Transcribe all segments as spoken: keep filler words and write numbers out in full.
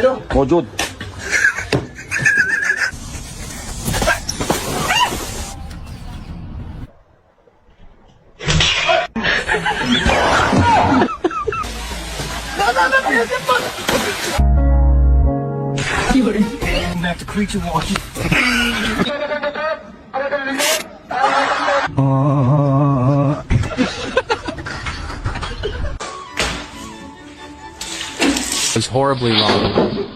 मौजूद। Is horribly wrong.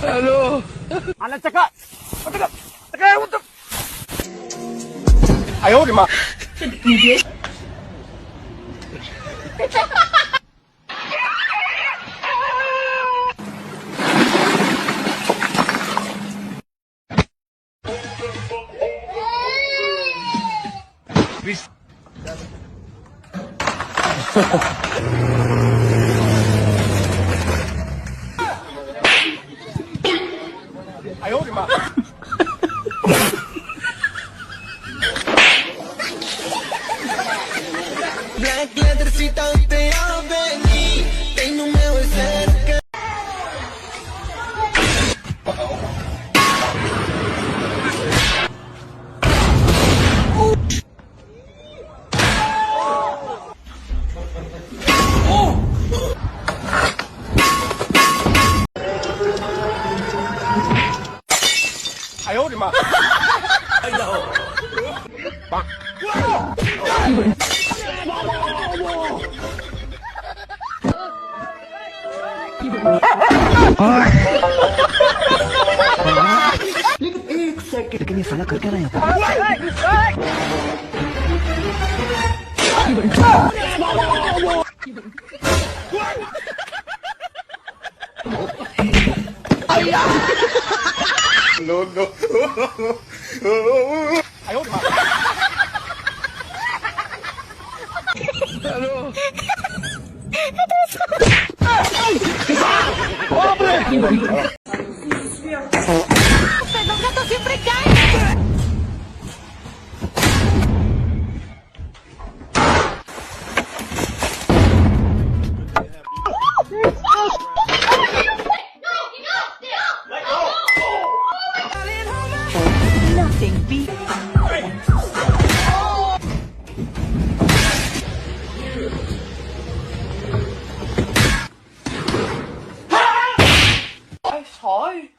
Hello. Anak cakap. Cakap. Cakap. Ayo, di mak. Black leather seat out there, baby. They know me was लेकिन एक second के लिए साला कर क्या रहा है? No, no. Los gatos siempre caen. Nothing beats. I saw it.